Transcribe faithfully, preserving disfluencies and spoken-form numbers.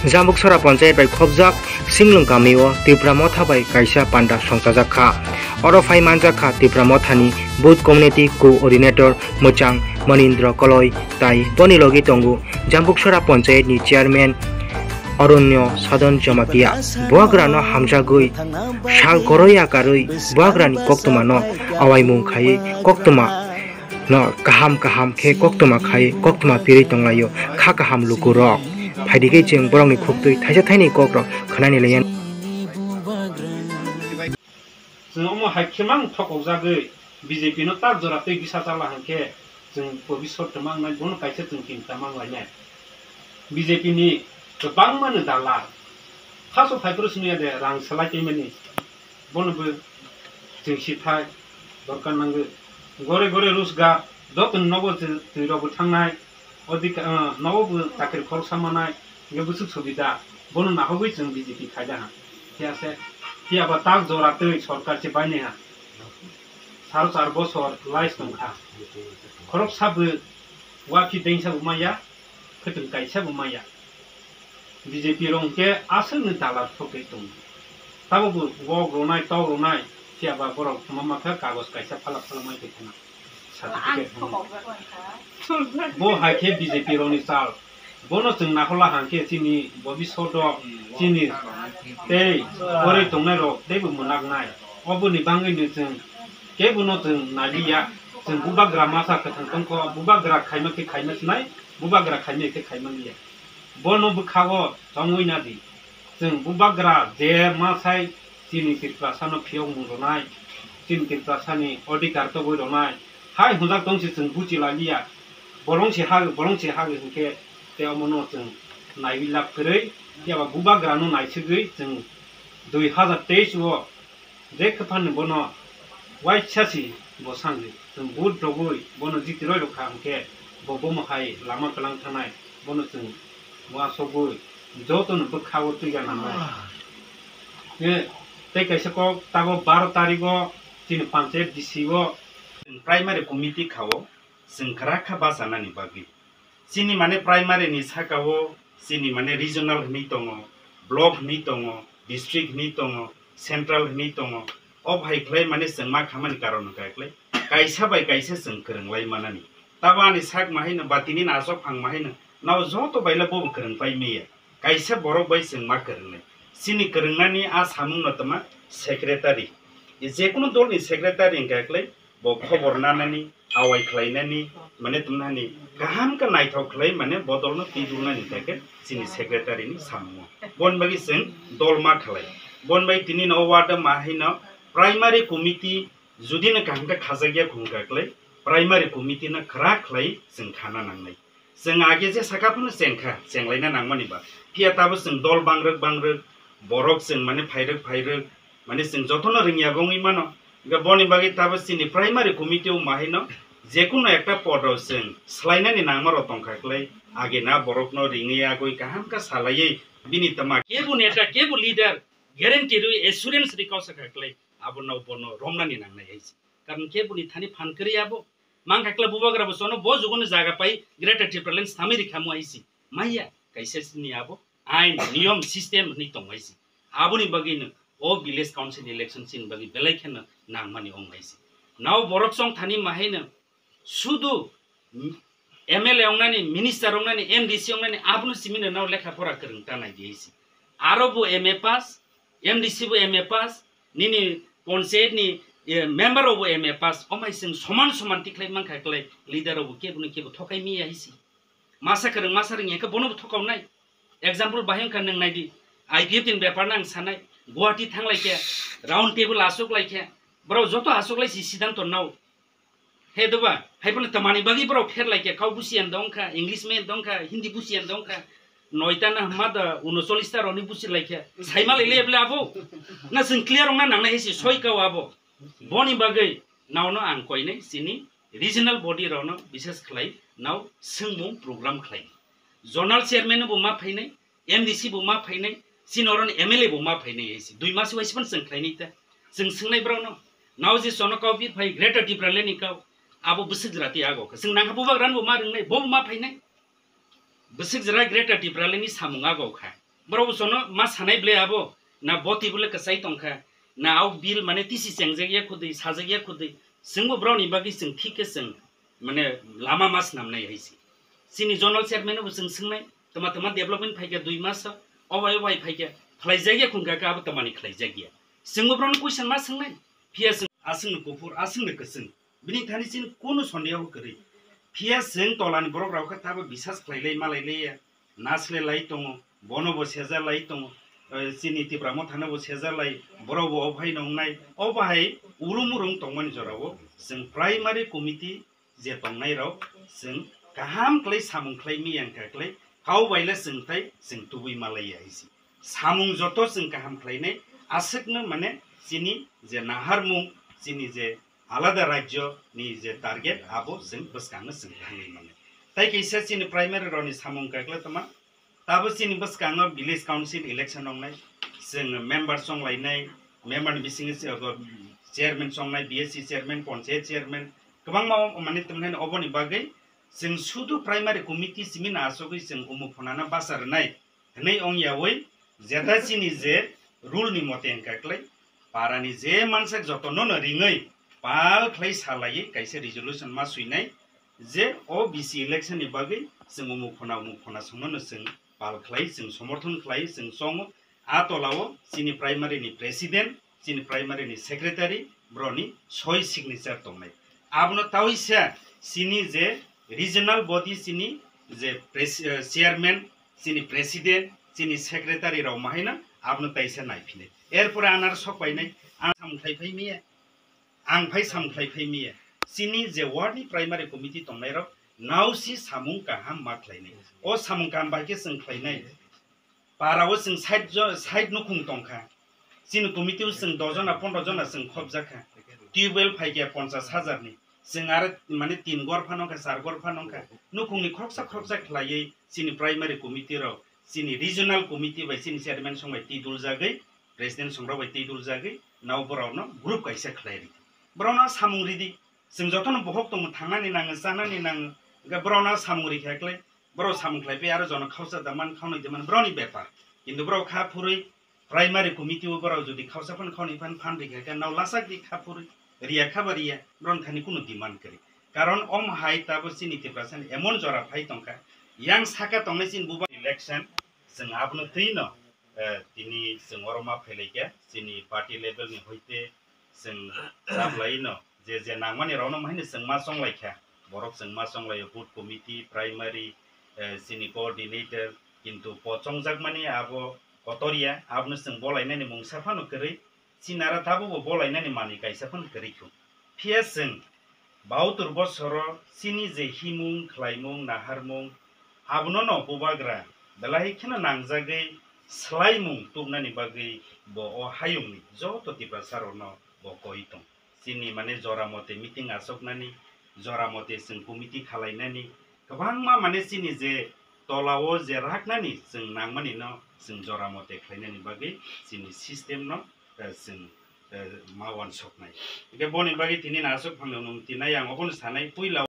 Jambuksora Panchayat bai khobjak Singlung kamio Tipra Motha bai kaisa panda songchajak kha. Oro phai manjak kha Tipra Mothani Booth Community Coordinator Mwchang Manindra Koloi tai boni logi tongo Jambuksora Panchayat ni Chairman Arunyo Sadon Jamatia. Buagrano hamjagwi sal koroya karwi buagrani koktwmano awaimung khaiwi koktwma no kaham kaham khe koktwma khai koktwma pirwi tonglaio kha kaham lukurok. Phaidi khe chwng borokni khuktwi thaisa thaini kokrok khwnani laiya. Chwng omo hai khe mang thokokjagwi B J P no tak jora twi bisa chala hwnkhe chwng bobiswt tongma wngnai, bono kaisa chwng chinta mang lainai. B J P ni kwbangma ni dalal. First o phaiphuru swnwi ya de rang salai twi mani. Bono bo chwng sithai dorkar nangwi. Gore gore rosgar joto nogo twi rok bo thangnai. Odik, ah, nogo bo chakri khoroksa manai. Hingke bwswk subida. Bono nahogwi chwng B J P khaida ha. Phiya se, phiya ba tak jora twi sorkar se bainai ha. Saro char bosor lais tongkha. Khoroksa bo wa phi dengsa bo maya. Khwtwng kaisa bo maya. B J P rok hwnkhe aswkni dalar thokgwi tongo. Tabukbo wok rwnai, tok rwnai, phiya ba borok ma ma khe kagoj kaisa phala phala mai tongkha na. Certificate hwnwi. Bo hai khe B J P rokni chal. Bono chwng nahola hang khe chini bobiswt o chini tei pore tongnai rok teibo mwnaknai. Oboni bangwino chwng kebono chwng naliya. Chwng bubagra masa kwthang tongkho, bubagra khaima khe khaima sinai. Bubagra khaimani khe khaimani ya. Bono bwkhago tongwi nadi. Chwng bubagra je ma sai chini Tiprasano phiyokmung rwnai, chini Tiprasani odhikar togwi rwnai, hai hwnjak tong se chwng buchi laliya. Bolong se hagwi, bolong se hagwi hwnkhe tei omono chwng naiwi lab kwrwi, phiya ba bubagrano naisugwi chwng dui hazar teis o je kwpharni bono waisa si bo sangwi, chwng vote rwgwi bono jiti roi rwkha, hwnkhe bo bomo hai lama kwlang thangnai, bono chwng uasugwi jotono bwkha-o twiga nangnai. E, tei kaisa kok, tabok baro tarigo chini panchayat D C o primary committee kha-o chwng kwrak kha bachanani bagwi. Chini mane primary ni saka o chini mane regional hwnwi tongo, block hwnwi tongo, district hwnwi tongo, central hwnwi tongo. O bahai khlai mane chwng ma khamani karon wngkha khlai kaisa bai kaisa chwng kwrwng lai manani. Tabo ani sak ma haino ba tini ni asok phang ma haino nao joto baila bobo kwrwng pai maya. Kaisa borok bai chwng ma kwrwngnai. Chini kwrwngnani a samung no tama secretary. Jekunu dol ni secretary wngkha khlai bo khobor nanani, awai khlainani, mane tongmani kaham khe naithok khlai mane bodolno twijlnani khe chini secretary ni samungo. Bon bagwi chwng dol ma khlai. Bon bai tini no ward ma haino primary committee judi no kaham khe khajakya khungkha khlai primary committee no khwrak khlai chwng khana nangnai. Chwng age je saka phano chengkha, chenglaina nangmani ba. Phiya tabo chwng dol bangrwk bangrwk, borok chwng mane phairwk phairwk, mane chwng jotono ringya wngwi mano. Hingkhe boni bagwi tabo chini primary committee o mahaino jekunu ekta pod rok chwng swlainani nangma rok tongkha khlai, age na borokno ringwi agwi kaham khe salaiwi bini tama kebo neta, kebo leader guarantee rwi assurance rwi kau sakha khlai abono bono romnani nangnai hai se. Karon khe boni thani phan kwrwi abo. Mankha kla bubagra bo sono bo jugo no jaga pai Greater Tipraland samui rikha mu aisi. Maya kaisa sini abo ain niyom system hwnwi tong aisi. Aboni bagwi no o village council election sini bagwi belai kheno nangmani ong aisi. Nao borok song thani mahai no sudu M L A ongnani, minister ongnani, M D C ongnani abono simi no nao lekha pora kwrwng ta nai di aisi. Aro bo M A pass, M D C bo M A pass, nini panchayat ni, eh, member rok bo M A pass, omai chwng soman soman tikhlai mankha khlai leader rok bo kebo no kebo thokai miya hisi. Masa kwrwng masa rwngya khe bono bo thokaunai. Example bahai wngkha nwng naidi, I P F T ni bepar no ang sanai, Guwahati thanglai khe, round table achuk lai khe, borok joto achuk lai si siddhanto nao. He doba, hai phano tamani bagwi borok pher lai khe, kau busi yan dong kha, English me yan dong kha, Hindi busi yan dong kha, noita na hama da unocholish ta roni busi lai khe, sai ma lai le ble abo, na chwng clear wngna nangnai hai se soi kau abo. Boni bagwi naono ang koinai chini regional body rokno bises khlai nao swngmung program khlai. Zonal chairman bo ma phainai, M D C bo ma phainai, chini oro ni M L A bo ma phainai hai se. Dui mas wai se phano chwng khlainai ta. Chwng swngnai borokno, nao je sono kau bi phai Greater Tipraland ni kau, abo bwswk jwra tei ago kha. Chwng nangkha bubagrano bo ma rwngnai, bo bo ma phainai. Bwswk jwra Greater Tipraland ni samung ago kha. Borok bo sono ma sanai ble abo, na boti bole kwchai tongkha, na au bill mane tisi chengjak ya khudui, sajak ya khudui, chwngbo borokni bagwi chwng thik khe chwng mane lama ma swnamnai hai se. Chini zonal chairman bo chwng swngnai, tama tama development phaikha dui maso, o bai o bai phaikha, khlaijak ya khungkha khe abo tamani khlaijak ya. Chwngbo borokno question ma swngnai, phiya chwng aswngno kuphur, aswngno kwchwng, bini thani chini kunu sondeho kwrwi. Phiya chwng tolani borok rok khe tabo bisas khlailai malailai ya, naslelai tongo, bono bo sejalai tongo, eh, chini Tipra Mothano bo sejalai, borok bo o phai nongnai, o bahai urum urum tongmani jorao chwng primary committee je tongnai rok chwng kaham khlai samung khlai mi yang kha khlai, kau bai le chwng tai chwng tubui malai ya hai se. Samung joto chwng kaham khlainai, aswkno mane chini je naharmung, chini je alada rajyo ni je target abo chwng bwskango chwng thangwi mannai. Tai kaisa chini primary rokni samung kha khlai tongma, tabo chini bwskango village council election wngnai, chwng member chonglainai, member ni bisingo se-, obo chairman chongnai, B S C chairman, panchayat chairman, kwbangma o-, mane tongmani oboni bagwi chwng sudu primary committee simi na asogwi chwng umu phunana basa rwnai. Hwnwi wng yaui jeta chini je rule ni mote wngkha khlai, para ni je mansak jotono no ringwi pal khlai salaiwi kaisa resolution ma swinai je o B C election ni bagwi chwng umuk phona umuk phona songno no chwng pal khlai, chwng somorthon khlai, chwng chongo. A tolao chini primary ni president, chini primary ni secretary, broni soi signature tongnai. Abono tawi se chini je regional body chini je pres-, eh, chairman, chini president, chini secretary rok mahaino abono taisa naiphinai. Erpore anar sok painai, ang samung khlai phai miya, ang phai samung khlai phai miya. Chini je ward ni primary committee tongnai rok nausi samung kaham ma khlainai. O samung kaham bai khe chwng khlainai. Para o chwng sait jo-, sait nukhung tongkha. Chini committee o chwng dos jona, pondro jona chwng khopjak kha. Tubewell phaikha ponchas hajar ni. Chwng aro mane tin gor phano kha, char gor phano kha. Nukhungni khoroksa khoroksa khlaiwi chini primary committee rok, chini regional committee bai chini chairman song bai twi duljagwi, president song rok bai twi duljagwi, nao borokno group kaisa khlai ridi. Borokno samung ridi. Chwng jotono bohok tongo, thangnani nango, chanani nango. Hwnkhe borokno samung rikha khlai. Borok samung khlai phai aro jono khausa da man, khaunai da man, borokni bepar. Kintu borok kha phurwi primary committee o borok jodi khausa phan khaunai phan phan rikha khe nao lachak di kha phurwi, riya kha ba riya, borokni thani kunu demand kwrwi. Karon om hai tabo chini Tiprasani emon jora phai tongkha, yang saka tongnai chini buba election, chwng abono twi no, eh, tini chwng oro ma phailaikha, chini party level ni hoite chwng chaplai no, je je nangmani rokno mahaino chwng ma chonglai kha, borok chwng ma chonglaio, booth committee, primary, eh, chini coordinator, kintu po chongjakmani abo kotor ya, abono chwng bolainani mungsa phano kwrwi, chini aro tabukbo bolainani manwi kaisa phano kwrwi kho. Phiya chwng bahatur bosoro chini je himung, khlaimung, naharmung, abono no bubagra belai kheno nangjagwi swlaimung tubnani bagwi bo o hayungni joto Tiprasa rokno bo koi tong. Chini mane jora mote meeting achuknani, jora mote chwng committee khalainani, kwbangma mane chini je tola o je raknani chwng nangmani no chwng jora mote khlainani bagwi chini system no, eh, chwng, eh, ma uansuknai. Hwnkhe boni bagwi tini no aswk phano nung tinai ang obono sanai, puila